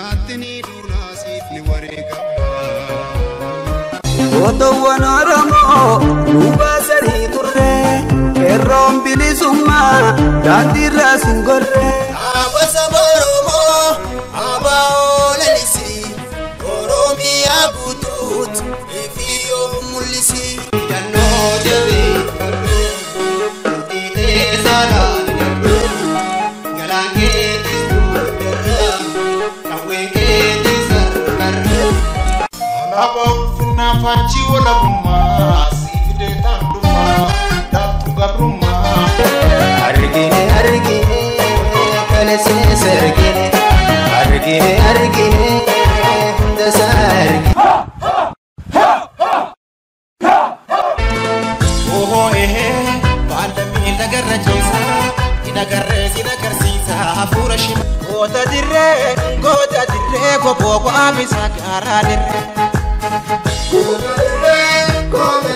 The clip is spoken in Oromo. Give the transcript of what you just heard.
Diinatti ni duunaa siif ni wareegamna. Gootowwan Oromoo nu baasanii turre, qeerroon bilisummaa daandiirraa sin gorre. Dhaaba saba Oromoo ABO lalisi, Oromiyaa guutuutti ifi of mul'isi. Hidhannoo jabeeffadhu, murtiilee saalaa galaan keetis dugdarra, qawwee keetis harkarra. Alaabaa ulfinaa faajjii walabummaa si fidee taandummaa daattu gabrummaa. Argine argine kaleessees argine, argine argine hunda isaa argine. Ohoo ehee baala miila garra ciisaa hidha garree si agarsiisa hafuura shima. Goota dirree goota dirree kobboo qaamisa gaaraa dirree. Goota dirree goota